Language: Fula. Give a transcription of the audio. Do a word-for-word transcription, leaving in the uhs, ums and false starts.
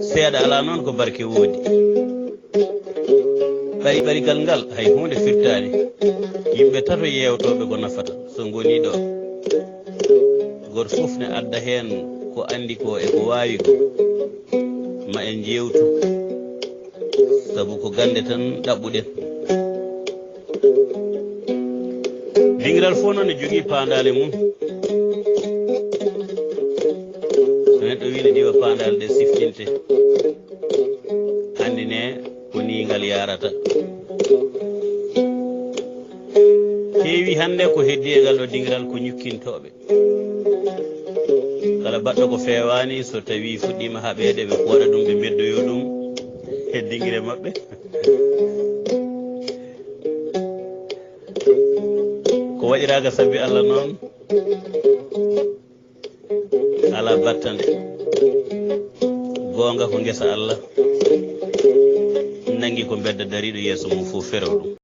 Seeɗa alaa noon ko barke woodi. Ɓari ɓarigal ngal hay huunde firtaani. Yimɓe tato yeewtooɓe ko nafata so ngonii ɗo. Gooto fof ne adda heen ko anndi ko e ko waawi ko. Ma en njeewtu, sabu ko gannde tan ɗaɓɓuɗen. Dingiral fof noon ne jogii paandaale mum. So neɗɗo wii ne diwa paandaale ɗe siftinte, anndine ko nii ngal yaarata. Heewi hannde ko heddi e ngal ɗo dingiral ko ñukkintooɓe. Kala baɗɗo ko feewaani, so tawii fuɗɗiima haɓeede, ɓe pooɗa ɗum, ɓe mbeddoyoo ɗum e dingire maɓɓe. Ko waɗiraaka sabi Allah noon, alaa battane. Goonga ko ngesa Allah, nanngi ko mbedda dariiɗo yeeso mum fof ferew ɗum.